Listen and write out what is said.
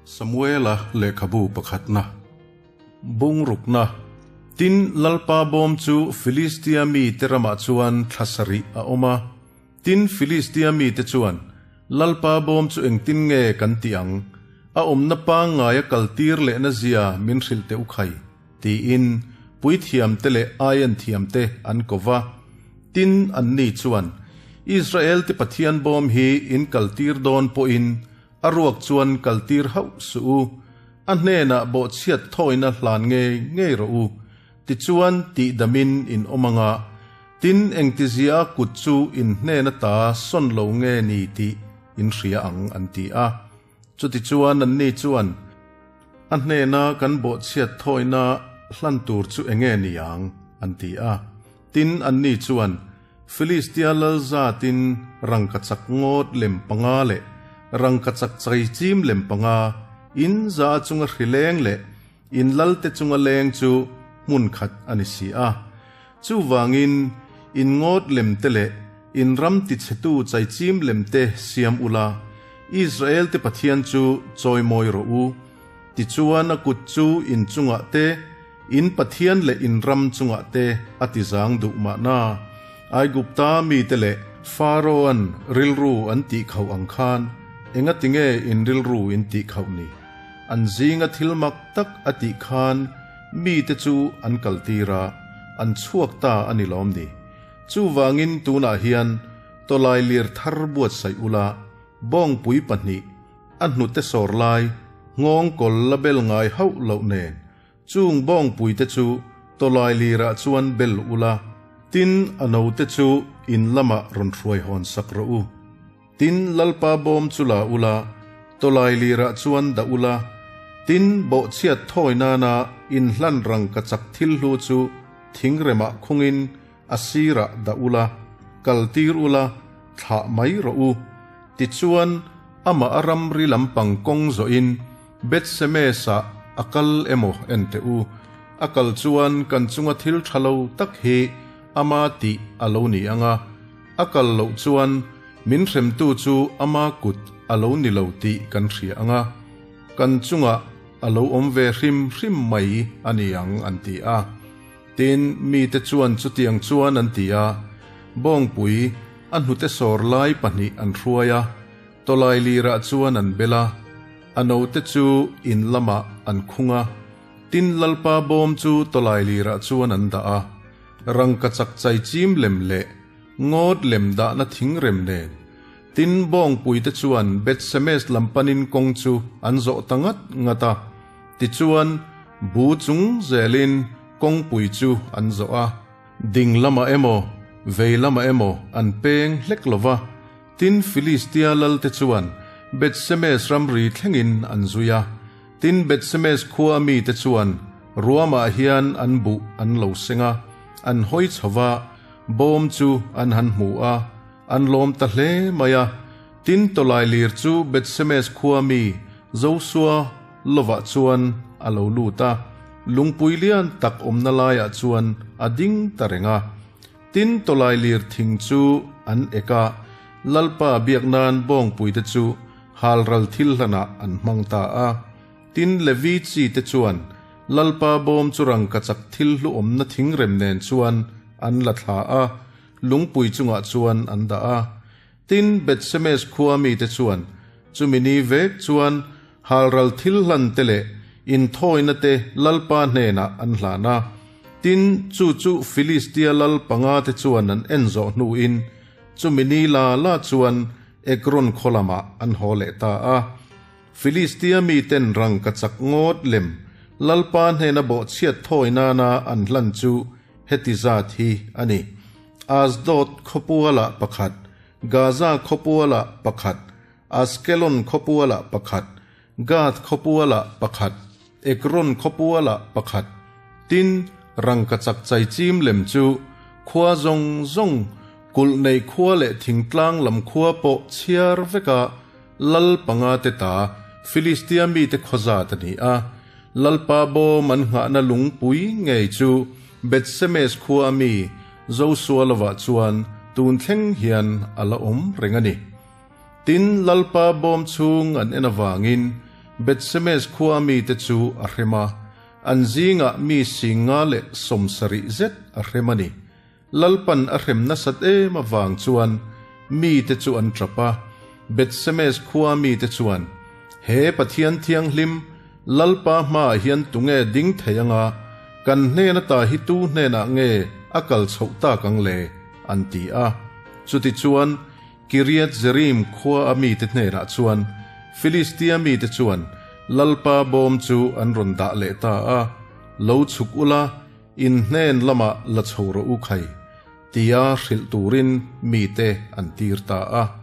Samuela lehkhabu pakhatna bungrukna. Tin, Lalpa bawm chu Filistia mite ramah chuan thla sarih a awm a. Tin, Filistia mite chuan, Lalpa bawm chu engtin nge kan tih ang? A awmna pangngaia kaltir lehna zia min hrilh teh u khai, tiin puithiamte leh aienthiamte an ko va. Tin, anni chuan, Israelte Pathian bawm hi in kaltir dawn pawhin a ruak chuan kaltir hauh suh u, a hnenah bawhchhiat thawina hlan ngei ngei rawh u, tichuan tihdamin in awm ang a, tin engtizia a kut chu in hnen ata sawn lo nge ni tih in hria ang an ti a. Chutichuan anni chuan, A hnena kan bawhchhiat thawina hlan tur chu enge ni ang? an ti a. Tin, anni chuan, Filistia lal zatin rangkachak ngawt lem panga leh rangkachak chaichim lem panga, in za chunga hri leng leh in lalte chunga leng chu hmun khat a ni si a. Chuvangin, in ngawt lemte leh in ram tichhetu chaichim lemte siam ula, Israelte Pathian chu chawimawi rawh u. Tichuan a kut chu in chungah te, in Pathian leh in ram chungah te a tizang duh mahna. Aigupta mite leh Pharaoh-an rilru an tihkhauh ang khan engatinge in rilru in tihkhauh ni? An zinga thil mak tak a tih khan mite chu an kaltir a, an chhuak ta a ni lawm ni? Chuvangin tunah hian tawlai lir thar buatsaih ula, bawngpui pahnih, a hnute sawr lai, nghawng kawl la bel ngai hauh loh nen, chung bawngpuite chu tawlai lirah chuan bel ula, tin a note chu in lamah rawn hruai hawn sak rawh u. Tin, Lalpa bawm chu la ula, tawlai lirah chuan dah ula, tin, bawhchhiat thawi nana inhlan rangka chak thil hlu chu thingremah khungin a sirah dah ula, kaltir ula, thlah mai rawh u. Tichuan, amah a ramri lampang kawng zawhin Bethsemes-ah a kal emaw en teh u. A kal chuan kan chunga thil tha lo tak hi ama tih a lo ni ang a, a kal loh chuan min hremtu chu ama kut a lo ni lo tih kan hria ang a, kan chungah a lo awm ve hrim hrim mai a ni ang an ti a. Tin, mite chuan chutiang chuan an ti a, bawngpui a hnute sawr lai pahnih an hruai a, tawlai lirah chuan an bel a, a note chu in lamah an khung a, tin Lalpa bawm chu tawlai lirah chuan an dah a, rangkachak chaichim lem leh ngawt lem dahna thingrem nen. Tin, bawngpuite chuan Bethsemes lam panin kawng chu an zawh ta ngat ngat a. Tichuan, bu chung zelin kawngpui chu an zawh a. Ding lamah emaw, vei lamah emaw an peng hlek lo va. Tin, Filistia lalte chuan Bethsemes ramri thlengin an zui a. Tin, Bethsemes khua mite chuan ruamah hian an buh an lo seng a, an hawi chho va, bawm chu an han hmu a, an lawm ta hle mai a. Tin, tawlai lir chu Bethsemes khua mi Josua lovah chuan a lo lut a, lungpui lian tak awmna laiah chuan a ding ta reng a. Tin, tawlai lir thing chu an ek a, Lalpa biak nan bawngpuite chu halral thil hlanah an hmang ta a. Tin, Levi chi te chuan Lalpa bawm chu rangkachak thil hluawmna thingrem nen chuan an la thla a, lungpui chungah chuan an dah a. Tin, Bethsemes khua mite chuan chumi ni vek chuan halral thil hlan te leh inthawina te Lalpa hnenah an hlan a. Tin, chu chu Filistia lal panga te chuan an en zawh hnuin chumi ni la la chuan Ekron khaw lamah an haw leh ta a. Filistia miten rangkachak ngawt lem Lalpa hnena bawhchhiat thawi nana an hlan chu heti zat hi a ni. Asdod khawpualah pakhat, Gaza khawpualah pakhat, Askelon khawpualah pakhat, Gath khawpualah pakhat, Ekron khawpualah pakhat. Tin, rangkachak chaichim lem chu khua zawng zawng, kulh nei khua leh thingtlang lam khua pawh chhiar veka lal panga te ta Filistia mite khaw zat a ni a. Lalpa bawm an nghahna lungpui ngei chu Bethsemes khua ami Josua lovah chuan tun thleng hian a la awm reng a ni. Tin, Lalpa bawm chhung an en avangin Beth-semes khua mite chu a hrem a, an zingah mi 170 zet a hrem a ni. Lalpan a hrem nasat em avang chuan mite chu an tap a, Beth-semes khua mite chuan, He Pathian thianghlim, Lalpa hmaah hian tunge ding thei anga, kan hnen ata hi tu hnenah nge a kal chhoh tak ang le? an ti a. Chutichuan, Kiriath-jearim khua a mite hnenah chuan Filistia mite chuan Lalpa bawm chu an rawn dah leh ta a, Lo chhuk ula, In hnen lamah la chho rawh u khai, tia hrilh turin mite an tir ta a.